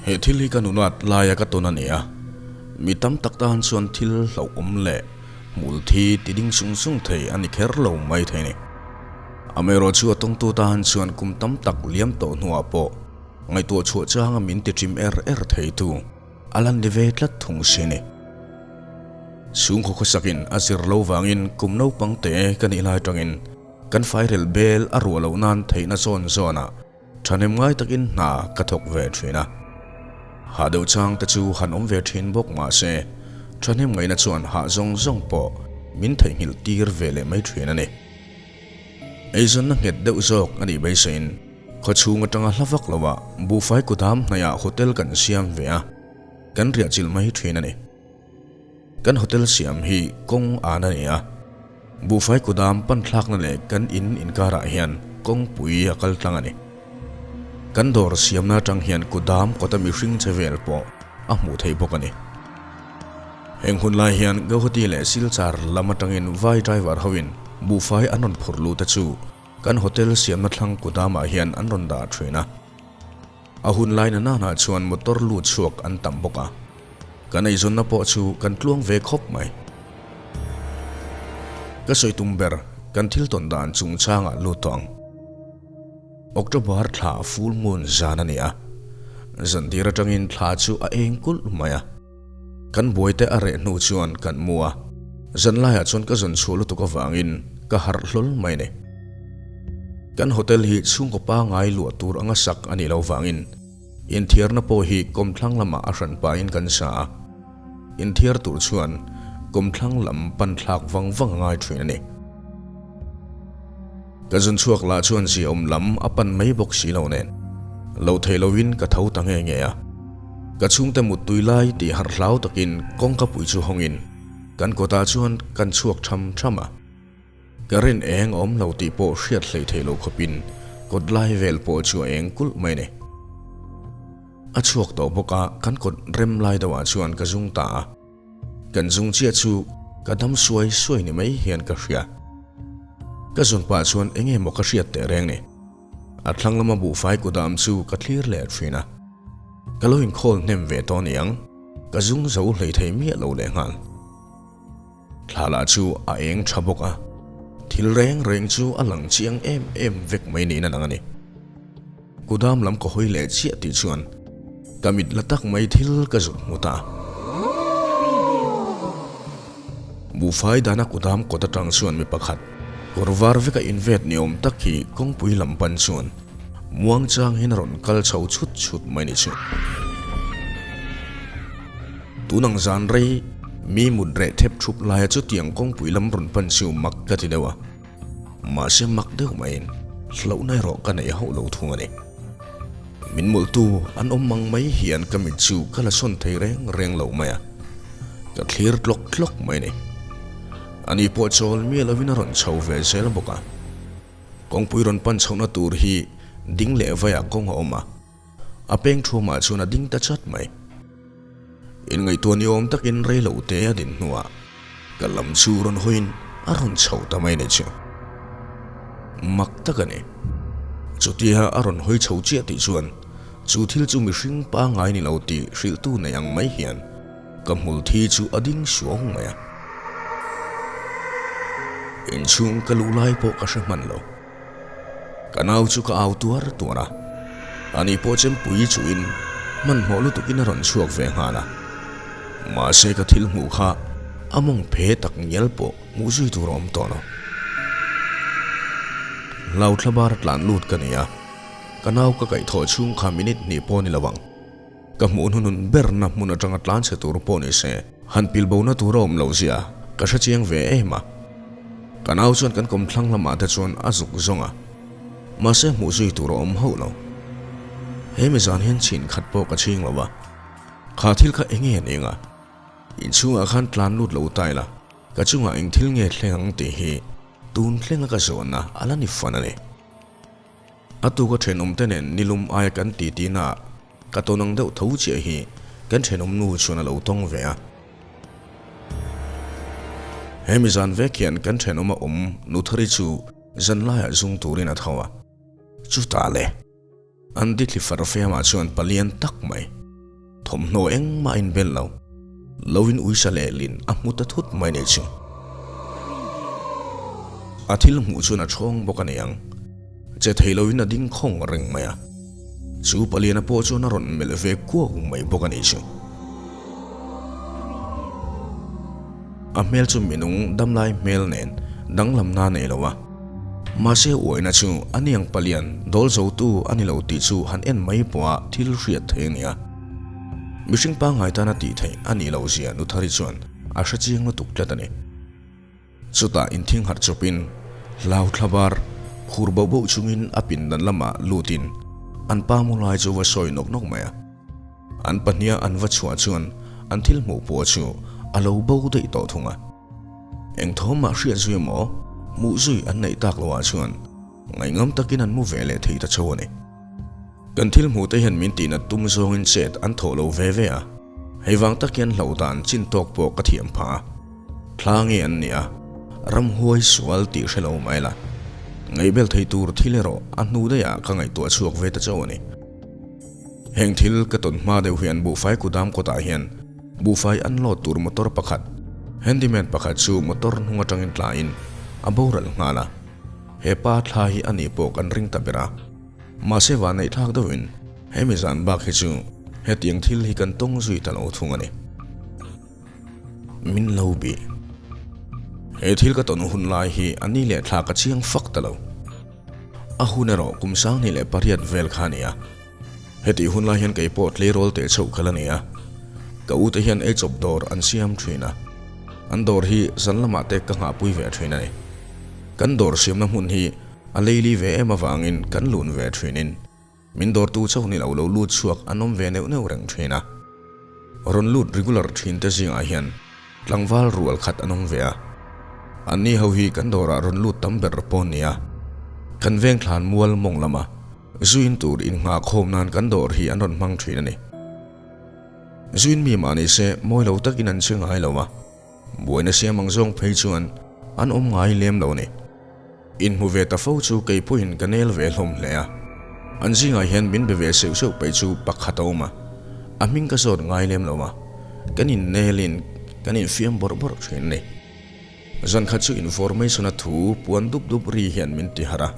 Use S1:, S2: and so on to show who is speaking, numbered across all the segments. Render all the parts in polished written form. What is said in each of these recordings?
S1: He thil hi ka nunat laia ka tawn a ni a, mi tam tak tan chuan thil hlauhawm leh hmul thi ti ding sung sung thei a ni kher lo mai thei a ni. Amaherawh chu a tawngtu tan chuan kum tam tak liam tawh hnuah pawh ngaihtuah chhuah changa min ti ṭim er er theitu a la ni ve tlat thung si a ni. Chhungkaw khawsakin a zir lo vangin kum naupang te ka nih lai tangin kan fairel bel a ruah loh nan theihna zawn zawnah Thahnem ngai takin hna ka thawk ve thin a, hah deuh chang te chu han awm ve thin bawk mah se, thahnem ngaihna chuan hah zawng zawng pawh min theihnghilh tir ve leh mai thin a ni. Eizawnna nghet deuh zawk a nih beiseiin khawchhung atanga hla vak lo ah buhfai kudam hnaihah hotel kan siam ve a, kan riah chilh mai thin a ni. Kan hotel siam hi kawng an a ni a, buhfai kudam pan thlakna leh kan in inkarah hian kawngpui a kal tlang a ni. Kan dawr siamna atang hian kudam kawta mihring che vel pawh a hmuh theih bawk a ni. Heng hun lai hian Guwahati leh Silchar lam atangin vai driver hoin buhfai an rawn phur luh te chu kan hotel siamna thlang kudamah hian an rawn dah thin a. A hun lai na nana chuan motor lut chhuak an tam bawk a, kan eizawnna pawh chu kan tluang ve khawp mai. Ka sawi tum ber kan thil tawn dan chungchangah lut tawh ang. October thla full moon zan a ni a, zantir atangin thla chu a eng kulh mai a. Kan buaite a reh hnu chuan kan mu a, zanlaiah chuan ka zawn chhuah lutuk avangin ka harh hlawl mai a ni. Kan hotel hi chhungkaw pangai luah tur anga sak a nih loh vangin inthiarna pawh hi kawmthlang lamah a hran pahin kan sa a, inthiar tur chuan kawmthlang lam pan thlak vang vang a ngai thin a ni. Ka zun chhuak lah chuan ziaawm lam a pan mai bawk si lo nen, lo thei loin ka tho ta nge nge a. Ka chhungte muttui lai tih harh hlau takin kawngka pui chu hawngin kan kawtah chuan kan chhuak tham tham a. Ka rin eng a awm lo tih pawh hriat hleih theih loh khawpin kawt lai vel pawh chu a eng kulh mai a ni. A chhuak tawh bawk a, kan kawt rem lai deuhah chuan ka zung ta a. Kan zung chiah chu ka dam suai suai ni mai hian ka hria. Ka zun pah chuan eng emaw ka hriat teh reng ni. A thlang lama buhfai kudam chu ka thlir leh thin a. Ka lo inkhawl hnem ve tawh niang, ka zung zo hlei thei miah lo leh nghal. Thla lah chu a eng tha bawk a, thil reng reng chu a lang chiang em em vek mai niin a lang a ni. Kudam lam ka hawi leh chiah tih chuan ka mit la tak mai thil ka zuk hmu ta. Buhfai dana kudam kawt atang chuan mi pakhat kawr var veka invet ni awm tak hi kawngpui lam pan chuan muang chang hian a rawn kal chho chhut chhut mai ni chu. Tunang zan rei mi mut reh thep thup laia chutiang kawngpui lam rawn pan chu mak ka ti deuh a. Mahse mak deuh maiin hlauhna erawh ka nei hauh lo thung a ni. Min mawlhtu an awm mang mai hian ka mit chu ka la sawn thei reng reng lo mai a, ka thlir tlawk tlawk mai a ni. Ani pawh chawl miah lovin a rawn chho ve zel bawk a. Kawngpui rawn pan chhohna tur hi ding leh vaiah kawng a awm a, a peng thuamah chuan a ding ta chat mai. Inngaihtuah ni awm takin rei lo te a din hnuah ka lam chu rawn hawiin a rawn chho ta mai ni chu. Mak tak a ni. Chutia a rawn hawi chho chiah tih chuan chu thil chu mihring pangngai ni lo tih hrilhtu nei ang mai hian ka hmul thi chu a ding suang mai a. Inchhung ka luh lai pawh ka hre hman lo. Ka nau chu ka au tuar tuar a, ani pawh chempui chuhin hmanhmawh lutukin a rawn chhuak ve nghal a. Mahse ka thil hmuh kha a mawng phe tak ngial pawh hmuh zui tur a awm tawh lo. Hlauthla bar tlan lut ka ni a, ka nau ka kaihthawh chhung kha minute hnih pawh ni lo ang. Ka hmuh hnunun berna hmun atanga tlan chhe tur pawh ni se, han pilbo na tur a awm loh zia ka hre chiang ve em a. Ka nau chuan kan kawmthlang lamah te chuan a zuk zawng a, mahse hmuh zui tur a awm hauh lo. He mi zan hian chhin khat pawh ka chhing lo a, kha thil kha eng nge ning a, inchhungah khan tlan lut lo ta ila, ka chungah eng thil nge thleng ang tih hi tun thlenga ka zawnna a la ni fan a ni. A tuka thenawmte nen nilum aia kan titi naah ka tawn ang deuh tho chiah hi kan thenawm nu chuan a lo tawng ve a. Hemi zan vek hian kan thenawm a awm Nuthari chu zanlaiah zung turin a tho a. Chutah le, an dithli far fiamah chuan palian tak mai. Thawmhnaw engmah a inbel lo. Loin uisa lehlin a hmu ta thut mai nei chu. A thil hmuh chuan a ṭhawng bawk a ni ang. Che thei loin a ding khawng reng mai a. Chu paliana pawh chuan a rawn melh ve kuau mai bawk a nih chu. A hmel chu minung damlai hmel nen danglamna a nei lo a. Mahse uaina chu a niang palian dawl zotu a ni lo tih chu han en mai pawha thil hriat thei a ni a. Mihring pangngai tana tih theih a nih loh zia Nuthari chuan a hre chiang lutuk tlat a ni. Chutah inthing harh chawpin hlau thlabar khur boh boh chungin a pindan lamah lutin an pa mu lai chu va sawi nawk nawk mai a. An pahniha an va chhuah chuan an thil hmuh pawh chu a lo bo daih tawh thung a. Eng thawmah hriat zui emaw hmuh zui an neih tak loah chuan ngaihngam takin an mu ve leh thei ta chho a ni. Kan thil hmuh te hian min tihnat tum zawngin chet an thawh lo ve ve a, hei vang tak hian hloh dan chin tawk pawh ka thiam phah a. Thla nge an nih a, ramhuai sual tih hre lo mai la. Ngaihbel thei tur thil erawh a hnu daihah ka ngaihtuah chhuak ve ta chauh a ni. Heng thil ka tawn hma deuh hian buhfai kudam kawtah hian buhfai an load tur motor pakhat, handyman pakhat chu motor hnung atangin tlain a boral nghal a. He pa thla hi a nih pawh kan ring ta ber a. Mahse vanneih thlak deuhin hemi zan bak hi chu hetiang thil hi kan tawng zui ta lo thung a ni. Min lo bih. He thil ka tawn hun lai hi a ni leh thla ka chiang fak ta lo. A hun erawh kum 28 vel kha a ni a. Hetih hun lai hian kei pawh tleirawl teh chhoh kal a ni a. Ka u te hian eichawp dawr an siam thin a. An dawr hi zan lamah te ka nghahpui ve thin a ni. Kan dawr siamna hmun hi a leili ve em avangin kan lun ve thinin min dawrtu chauh ni lo lo lut chhuak an awm ve neuh neuh reng thin a. Rawn lut regular thin te zingah hian tlangval rual khat an awm ve a. Anni ho hi kan dawrah rawn lut tam ber pawh an ni a. Kan veng thlan mual mawng lama zuin tur innghah khawm nan kan dawr hi an rawn hmang thin a ni. Zuin mi mah ni se mawi lo takin an che ngai lo a. Buaina siam ang zawng phei chuan an awm ngai lem lo a ni. Inhmu ve ta fo chu kei pawhin ka nel ve hlawm hle a. An zingah hian min be ve seuh seuh peih chu pakhat a awm a, a hming ka zawt ngai lem lo a, kan innelin kan infiam bawrh bawrh thin a ni. Zan khat chu information-a thu puan dup dup ri hian min ti harh a.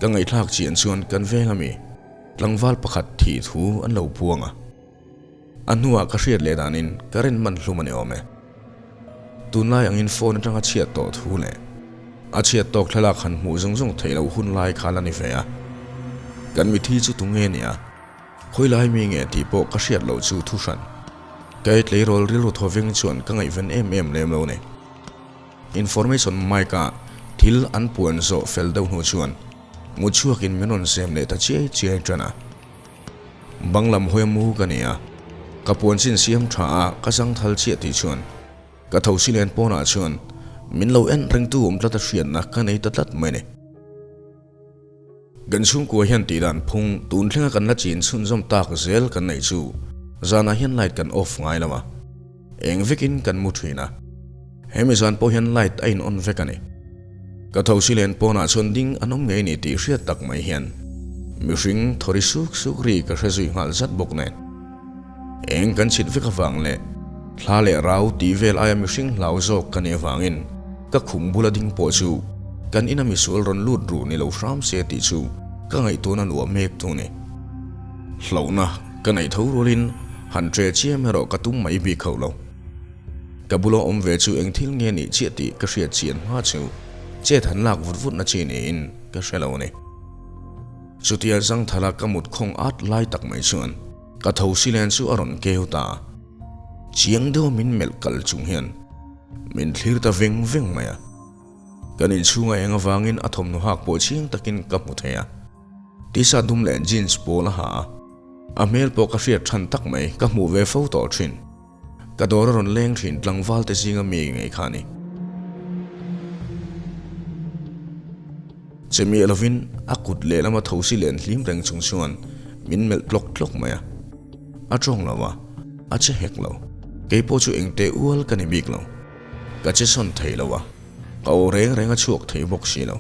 S1: Ka ngaihthlak chian chuan kan veng ami tlangval pakhat thih thu an lo puang a. A hnuah ka hriat leh danin current man hlum a ni awm e. Tunlai angin phone atanga chhiat tawh thu leh a chhiat tawk thlalak han hmuh zung zung theih loh hun lai kha la ni ve a. Kan mithi chu tunge nia? Khawilai mi nge tih pawh ka hriat loh chu thu hran. Ka ei tleirawl rilru thawveng chuan ka ngaihven em em lem lo ni. Information mic a thil an puan zawh fel deuh hnu chuan mutchhuakin min rawn zem leh ta chiai chiai tan a. Bang lam hawi a mu ka ni a, ka puan chin siam tha a ka zang thal chiah tih chuan ka tho si len pawnah chuan min lo en rengtu awm tlat a hriatna ka nei ta tlat mai a ni. Kan chhungkua hian tih dan phung tun thlenga kan la chin chhunzawm tak zel kan neih chu zanah hian light kan off ngai lo a, eng vekin kan mu thin a, hemi zan pawh hian light a in on vek a ni. Ka tho si len pawnah chuan ding an awm ngei ni tih hriat tak mai hian mihring thawri suk suk ri ka hre zui nghal zat bawk nen. Eng kan chhit vek avang leh thla leh rau tih vel aia mihring hlau zawk ka nih avangin ka khum bula ding pawh chu kan ina misual rawn lut ruh ni lo hram se tih chu ka ngaihtuahna luah mek thung ni. Hlauhna ka neih tho rualin han ṭe chiam erawh ka tum mai bik hauh lo. Ka bula awm ve chu eng thil nge nih chiah tih ka hriat chian hma chu chet han lak vut vut na chi niin ka hre lo a ni. Chutia Zangthala ka mut khawng at lai tak mai chuan ka tho silen chu a rawn keu ta a, chiang deuha min melh kal chung hian min thlir ta veng veng mai a. Kan inchhunga eng avangin a thawmhnaw hak pawh chiang takin ka hmu thei a, t-shirt dum leh jeans pawl a ha a, a hmel pawh ka hriat than tak mai ka hmuh ve fo tawh thin. Ka dawr a rawn leng thin tlangval te zinga mi ngei kha a ni. Che miah lovin a kut lehlama thosi len hlim reng chung chuan min melh tlawk tlawk mai a. A tawng lo a, a che hek lo. Kei pawh chu eng teh ual ka ni bik lo. Ka che sawn thei lo a, ka aw reng reng a chhuak thei bawk si lo.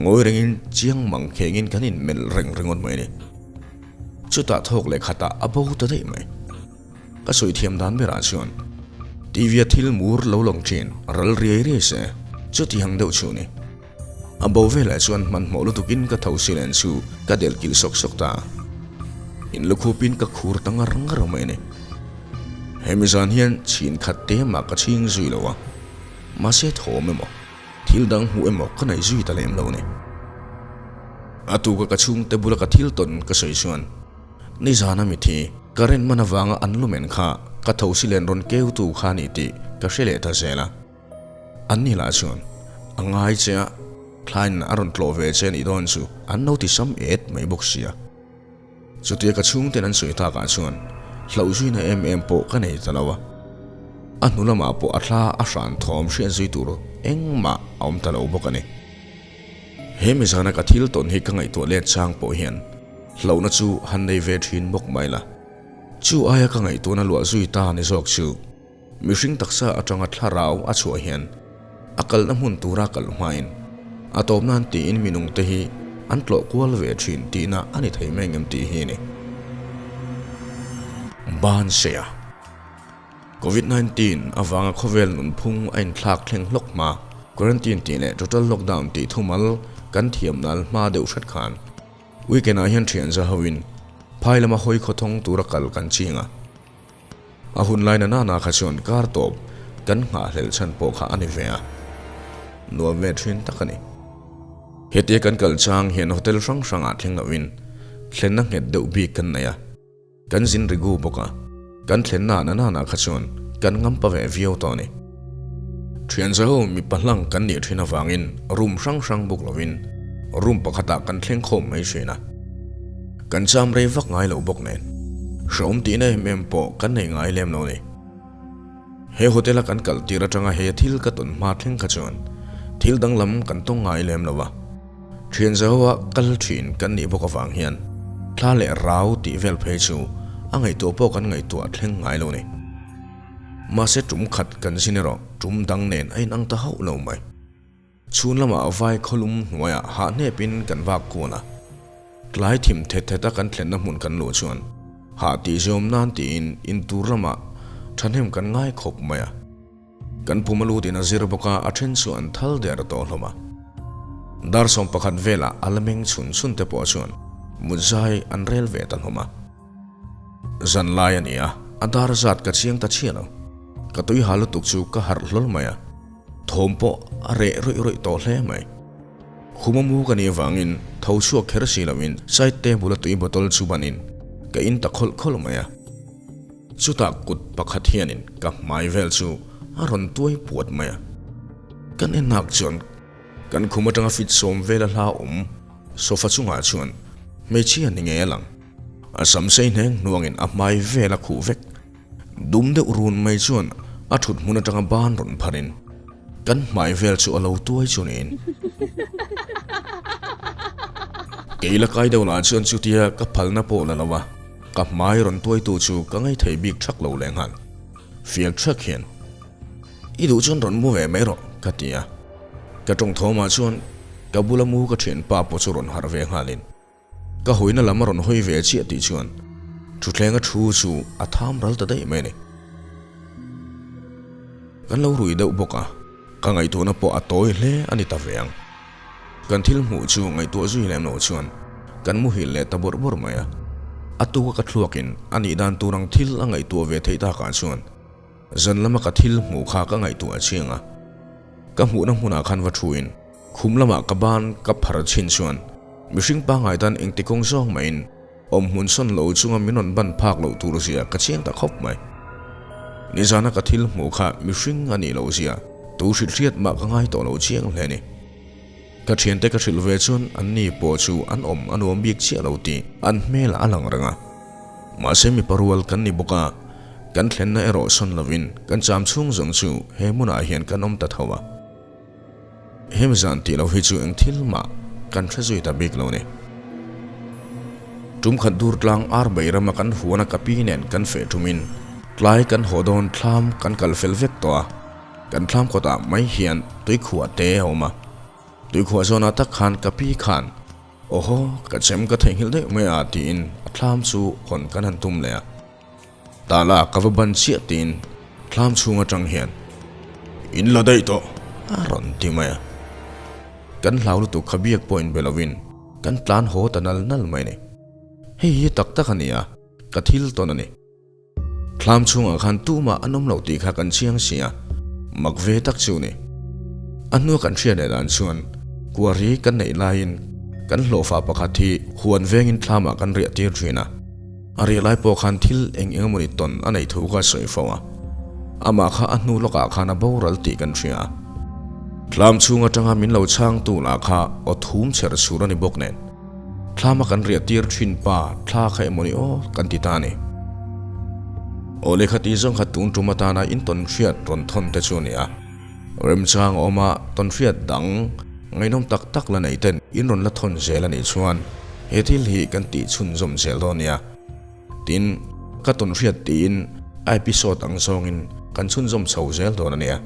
S1: Ngawi rengin chiang mang khengin kan inmelh reng ringawt mai a ni. Chutah thawk leh khatah a bo ta daih mai. Ka sawi thiam dan berah chuan TV a thil mur lo lang thin ral riai riai se chuti ang deuh chu ni. A bo velah chuan hmanhmawh lutukin ka tho silen chu ka delh kilh sawk sawk ta a. In lukhupin ka khur ta ngar ngar mai a ni. Hemi zan hian chhin khat te mah ka chhing zui lo a, mahse thawm emaw, thil dang hmuh emaw ka nei zui ta lem lo a ni. A tuka ka chhungte bula ka thil tawn ka sawi chuan nizana mithi current man avanga an lumen kha ka tho silen rawn keutu kha a ni tih ka hre leh ta zel a. An ni lah chuan a ngai che a, thlain a rawn tlawh ve che a nih dawn chu an lo ti sam et mai bawk sia. Chutia ka chhungten an sawi takah chuan hlauh zuina em em pawh ka nei ta lo a, a hnu lamah pawh a thla a hran thawm hriat zui tur engmah a awm ta lo bawk a ni. He mizana ka thil tawn hi ka ngaihtuah let chang pawh hian hlauhna chu han nei ve thin bawk mai la, chu aia ka ngaihtuahna luah zui ta ni zawk chu. Mihring taksa atanga thlarau a chhuah hian a kalna hmun tura kal hmain a tawp nan tiin minungte hi an tlawh kual ve thin tihna a ni thei mai ngem tih hi a ni. Banseia Covid 19 avanga khawvel nunphung a inthlak thleng hlawk hma, quarantine tih leh total lockdown tih thumal kan thiam nal hma deuh hret khan weekend ah hian thian za hoin phai lama hawi khawthawng tura kal kan ching a. A hun lai na nana kha chuan kar tawp kan nghahhlelh chhan pawh kha a ni ve a, nuam ve thin tak a ni. Hetia kan kal chang hian hotel hrang hrangah thleng loin thlenna nghet deuh bik kan nei a, kan zin rigu bawk a, kan thlenna na nana kha chuan kan ngampa ve viau tawh a ni. Thian zaho mipa hlang kan nih thin avangin room hrang hrang buk loin room pakhatah kan thleng khawm mai thin a. Kan cham rei vak ngai lo bawk nen, hrehawm tihna em em pawh kan nei ngai lem lo ni. He hotel a kan kal tir atanga he thil ka tawn hma thleng kha chuan thil danglam kan tawng ngai lem lo a, thian zahoa kal thin kan nih bawk avang hian thla leh rau tih vel phei chu a ngaihtuah pawh kan ngaihtuah thleng ngai lo ni. Mahse tum khat kan zin erawh tum dang nen a inang ta hauh lo mai. Chhun lamah vai khawlum hnuaiah hah hnepin kan vak kual a, tlai thim thet theta kan thlenna hmun kan luh chuan hah tih zawm nan tiin intur lamah thahnem kan ngai khawp mai a. Kan pum a lutin a zir bawk a, a then chu an thal der tawh hlawm a. Dar 11 velah a la meng chhun chhun te pawh chuan mutzai an rel ve ta hlawm a. Zan lai a ni a, a dar zat ka chiang ta chiah lo. Ka tui ha lutuk chu ka harh hlawl mai a, thawm pawh a reh rawih rawih tawh hle mai. Khuma mu ka nih avangin tho chhuak kher si loin side table a tui bottle chu banin ka in ta khawlh khawlh mai a. Chutah kut pakhat hianin ka hmai vel chu a rawn tuai puat mai a. Kan en hnak chuan kan khum atanga fit sawm vel a hla awm sofa chungah chuan hmeichhia ni ngei a lang. A sam sei hneng hnuangin a hmai vel a khuh vek. Dum deuh run mai chuan a thut hmun atanga ban rawn pharin kan hmai vel chu a lo tuai chu niin. Kei la kai deuh lah chuan chutia ka phalna pawh la lo a, ka hmai rawn tuaitu chu ka ngaithei bik thak lo lehnghal. Fiak thak hian, I duh chuan rawn mu ve mai rawh, ka ti a. Ka tawng thawmah chuan ka bula mu ka thianpa pawh chu rawn harh ve nghalin. Ka hawina lam a rawn hawi ve chiah tih chuan thuthlenga thu chu a tham ral ta daih mai a ni. Kan lo rui deuh bawk a, ka ngaihtuahna pawh a tawi hle a ni ta ve ang. Kan thil hmuh chu ngaihtuah zui lem loh chuan kan muhil leh ta bawrh bawrh mai a. A tuka ka thluakin a nih dan tur ang thil a ngaihtuah ve theih takah chuan zan lama ka thil hmuh kha ka ngaihtuah chiang a. Ka hmuhna hmunah khan va thuin Khum lamah ka ban ka phar chhin chuan mihring pangngai tan engti kawng zawng mahin awm hmun sawn lo chunga min rawn ban phak loh tur zia ka chiang ta khawp mai. Nizana ka thil hmuh kha mihring a nih loh zia tu hrilh hriat mah ka ngai tawh lo chiang hle ni. Ka thiante ka hrilh ve chuan an ni pawh chu an awm a nuam bik chiah lo tih an hmelah a lang reng a. Mahse mipa rual kan ni bawk a, kan thlenna erawh sawn lovin kan cham chhung zawng chu he hmunah hian kan awm ta tho a. Hemi zan tih loh hi chu eng thil mah kan hre zui ta bik lo ni. Tum khat dur tlang ar bei rama kan huana ka pi nen kan feh tumin tlai kan haw dawn thlam kan kal fel vek tawh a, kan thlam kawtah mai hian tuikhuah te a awm a. Tuikhuah zawnah tak khan ka pi khan. Awhaw, ka chem ka theihnghilh daih mai a tiin a thlam chu hawn kan han tum leh a. Tah lah ka va ban chiah tiin thlam chhung atang hian in la daih tawh a rawn ti mai a. Kan hlau lutuk kha biak pawh inbe lovin kan tlan haw ta nal nal mai a ni. Hei hi tak tak a ni a, ka thil tawn a ni. Thlam chhungah khan tumah an awm lo tih kha kan chiang si a, mak ve tak chu ni. A hnua kan hriat leh dan chuan kuari kan neih laiin kan hlawhfa pakhat hi huan vengin thlamah kan riah tir thin a, a riah lai pawh khan thil eng eng emawni tawn a neih thu kha a sawi fo a, amah kha a hnu lawkah khan a boral tih kan hria a. Thlam chhung atanga min lo chhangtu lah kha aw thum chher chhur a ni bawk nen. Thlama kan riah tir thin pa thla kha emawni aw kan ti ta a ni. Aw lehkha tih zawng kha tun tum atana in tawn hriat rawn thawn te chu a ni a. Remchang a awm a, tawn hriat dang ngaihnawm tak tak la nei ten in rawn la thawn zel a nih chuan he thil hi kan tih chhunzawm zel dawn nia. Tin, ka tawn hriat tiin a episode ang zawngin kan chhunzawm chho zel dawn a nia.